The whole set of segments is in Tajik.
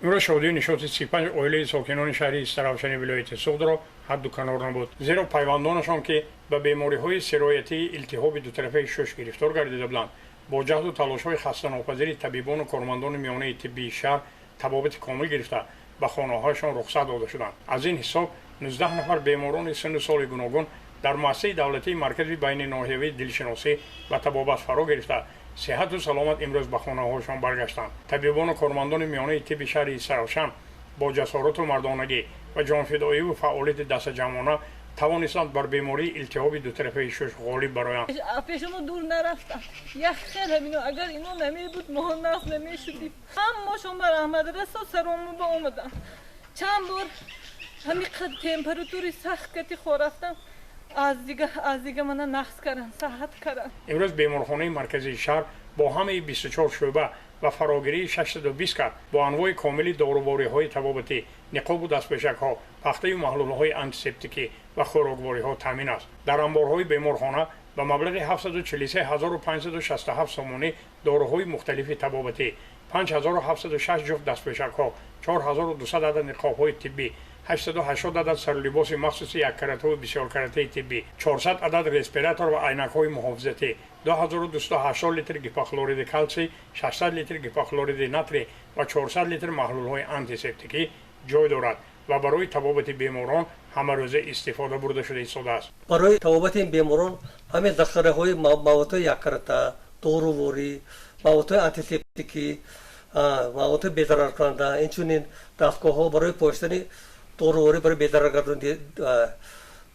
Имрӯз шодию нишоти 35 оилаи сокинони шаҳри Истаравшани вилояти Суғдро ҳадду канор набуд, зеро пайвандонашон, ки ба бемориҳои сироятии илтиҳоби дутарафаи шуш гирифтор гардида буданд, бо ҷаҳду талошҳои хастанопазири табибону кормандони миёнаи тиббии шаҳр табобати комил гирифта, ба хонаҳояшон рухсат дода шуданд. Аз ин ҳисоб 19 нафар беморони синну соли гуногун дар муассисаи давлатии маркази байниноҳиявии дилшиносӣ ба табобат фаро гирифта, сиҳату саломат имрӯз ба хонаҳояшон баргаштанд. Табибону кормандони миёнаи тибби шаҳри Истаравшан бо ҷасорату мардонагӣ ва ҷонфидоиву фаъолияти дастаҷамъона тавонистанд бар бемории илтиҳоби дутарафаи шуш ғолиб бароянд. Пешамо дур нарафтам, як хел ҳамино, агар ино намебуд, моҳо нағз намешудим. Ҳамашон ба раҳмат расо саромо ба омадам. Чанд бор ҳами температури сахт кати хо рафтам, аз дига мана нағз кардан, саҳат кардан. Имрӯз беморхонаи марказии шаҳр бо ҳамаи 24 шӯъба ва фарогирии 620 кат бо анвои комили дорувориҳои табобатӣ, ниқобу дастпӯшакҳо, пахтаю маҳлулҳои антисептикӣ ва хӯроквориҳо таъмин аст. Дар амборҳои беморхона ба маблағи 743 567 сомонӣ доруҳои мухталифи табобатӣ, 5706 ҷуфт дастпӯшакҳо, 4200 адад ниқобҳои тиббӣ, 880 адад сарулибоси махсуси яккаратаву бисёркаратаи тиббӣ, 400 адад респиратор ва айнакҳои муҳофизатӣ, 2280 литр гипохлориди калсий, 600 литр гипохлориди натрий ва 400 литр маҳлулҳои антисептикӣ ҷой дорад ва барои табобати беморон ҳамарӯза истифода бурда шуда истодааст. Барои табобати беморон ҳамин захираҳои маводҳои яккарата, доруворӣ, маводҳои антисептикӣ, маводҳои безараркунанда, инчунин дастгоҳҳо барои поштани доруворӣ барои безарар гардони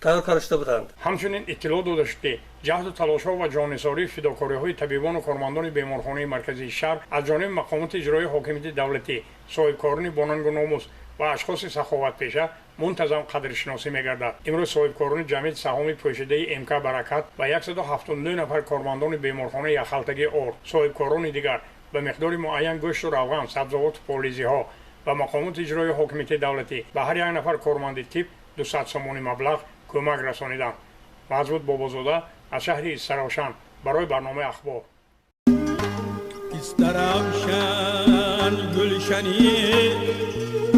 тайёр карда шуда буданд. Ҳамчунин иттилоъ дода шуд, ки ҷаҳду талошҳо ва ҷоннисории фидокориҳои табибону кормандони беморхонаи марказии шаҳр аз ҷониби мақомоти иҷроии ҳокимияти давлатӣ, соҳибкорони бонангу номус ва ашхоси саховатпеша мунтазам қадршиносӣ мегардад. Имрӯз соҳибкорони ҷамъияти саҳоми пӯшидаи МК «Баракат» ба 179 нафар кормандони беморхонаи яххалтагии орд, соҳибкорони дигар ба миқдори муайян гӯшту равған, сабзавоту полизиҳо ва мақомоти иҷроии ҳокимияти давлатӣ ба ҳар як нафар корманди тиб 200 сомонӣ маблағ кӯмак расониданд. Мазбуд Бобозода аз шаҳри Истаравшан барои барномаи «Ахбор». Истаравшан гулшани.